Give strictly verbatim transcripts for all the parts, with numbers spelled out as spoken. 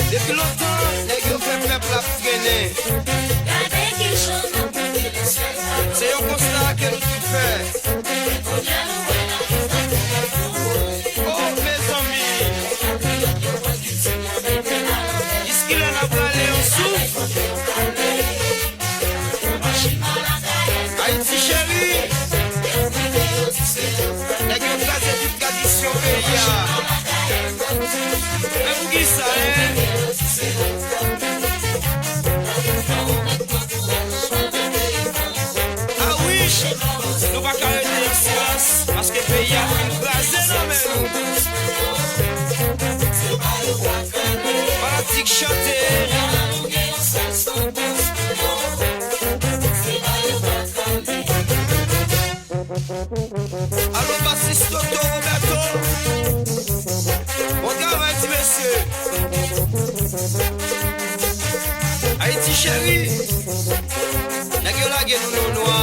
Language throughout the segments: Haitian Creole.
Depi lontan, nèg yo fè pèp la ap trennen. Se yon konsta ke nou tout fè. Oh, mezanmi. Jiskilè n a prale yon souf? Ayiti cheri. Nèg yo kraze tout tradisyon peyi a. Men poukisa, en? A wi, nou pa ka rete an silans, paske peyi a fin kraze nan men nou. Fanatik chante. Alo, basis Toto Roberto. Bon travay, ti mesye. Ayiti cheri. Nèg yo lage nou nan nwa.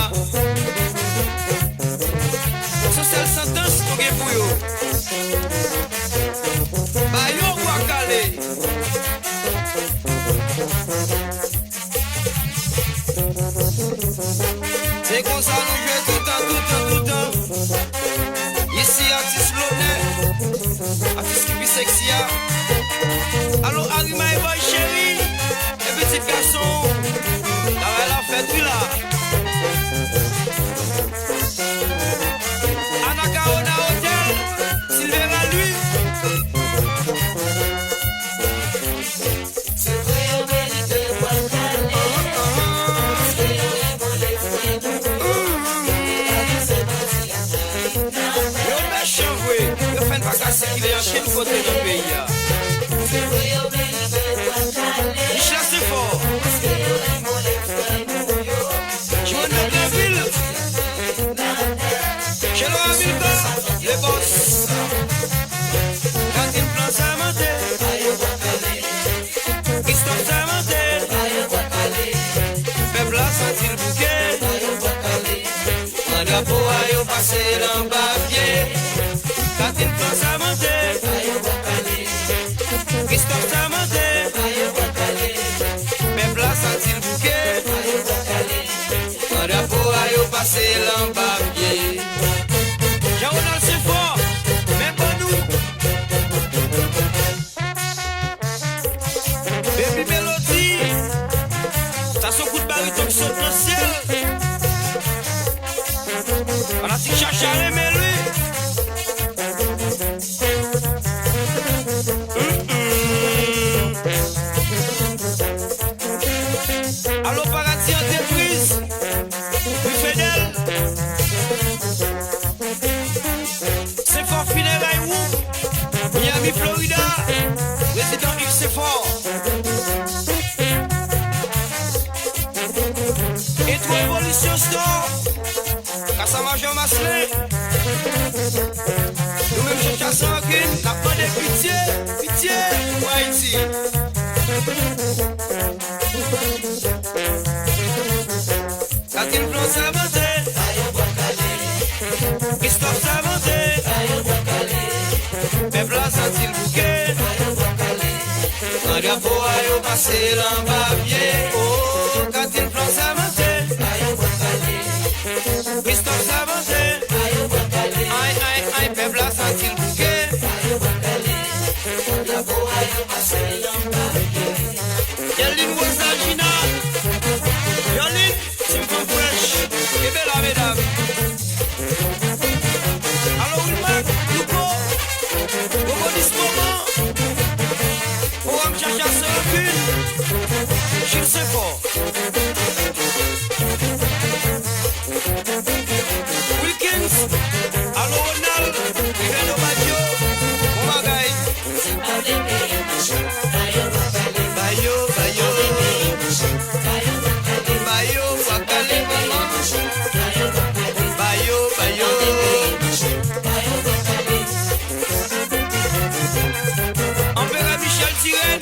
Se sèl santans nou gen pou yo. Ba yo bwa kale. Se konsa nou jwe toutan, toutan, toutan. Isi atis lonè, atis ki pi seksi a. Alo, Arimay Boy cheri, e pitit gason, travay la fèt wi la. Anacaona Hotel, Silvera Louis. Yo mechan vre, yo fè n pa ka sikile ankenn kote nan peyi a. Michel Senfò, Joannette Granville, Chelo Amilcar, Le Boss, Katrin Plan Sèmante. Christophe Sèmante. Pèp la santi l bouke. Pran drapo a yo pase l anba pye. Katrin Plan Sèmante. Christophe Sèmante. Pèp la santi l bouke. Pran drapo a yo pase l anba pye. Jean Ronald Senfò, men ban nou. Baby Melody, sa se yon kout bariton ki sot nan syèl. Fanatik Chacha renmen li. Mm-mm. Alo Paradi Antrepriz, Wi Fedèl. Senfò Fineray Wou, Miami, Florida, Prezidan Yves Senfò. Etwo Evolisyon Store, Kasa Majò Maslen. Nou menm Chacha San Rankin, n ap mande pitye, pitye pou Ayiti. Katrin Plan Sèmante, Christophe Sèmante, pèp la santi l bouke. Pran drapo a yo pase l anba pye. Oh, Katrin Plan Sèmante, Christophe Sèmante, ay, ay, ay, pèp la santi l bouke. Pran drapo a yo pase l anba pye. Yolin Rosalgina, Yolin, Team Fanm Fresh, kenbe la, medam. Alo, Wilman, Louko, Bobo Discoman, Forum Chacha San Rankin, Jules Senfò, Wilkins, alo, Ronald, Riveno Badio, bon bagay. Ba yo, ba yo. Ba yo bwa kale, manman. Ba yo, ba yo. Anperè Michel Tirèn.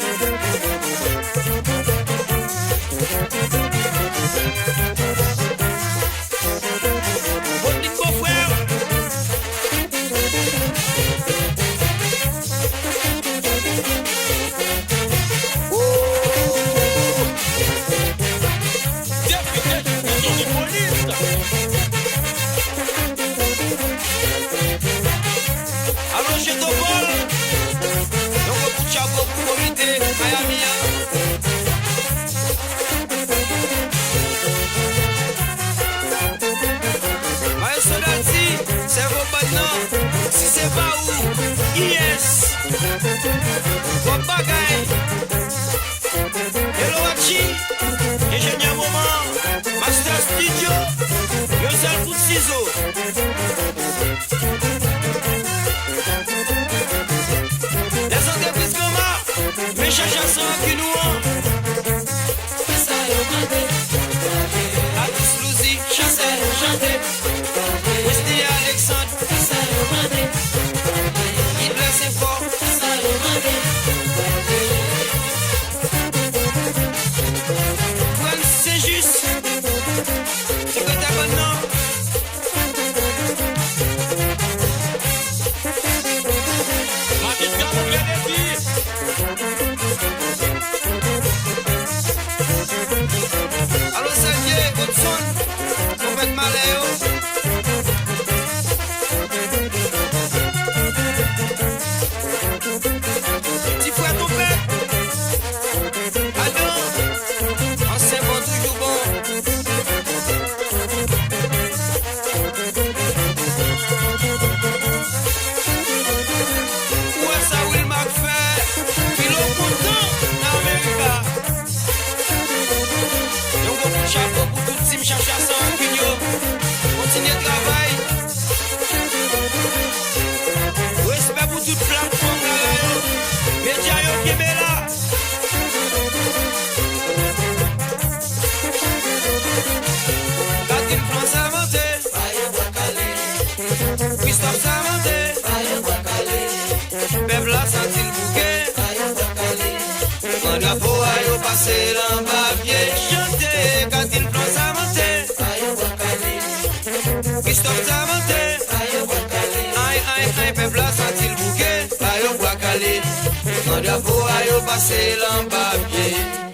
Rodrigue Beaufrère. Non, si se pa ou, kiyès? Twòp bagay. Hello Watchi, enjenyè moman, Master Studio, yon sèl kout sizo. Lèzantrepriz Granma, men chacha san rankin ou an. Sa yo mande, atis Louzi, chante, chante. Wesley Alexandre, sa yo mande. Idler Senfò, sa yo mande. Frans Senjis, sekretè bann nan. Maket Gamo fè defi. Alo Serge, Godson, pwofèt malè yo. Ti frè tonpè. Adan, ansyen bon toujou bon. Ou wè sa Wilmark fè? Filo kontan nan Amerika. Yon gwo kout chapo pou tout tim Chacha San Rankin yo. Kontinye travay. Respè pou tout platfòm la yo. Medya yo kenbe la. Katil Flan Savante. Christophe Savante. Pèp la santi l bouke. Pran drapo a yo pase l anba pye. Chante Katil Flan Savante. Christophe Savante. Ay, ay, ay, pèp la santi l bouke. Ba yo bwa kale. Pran drapo a yo pase l anba pye.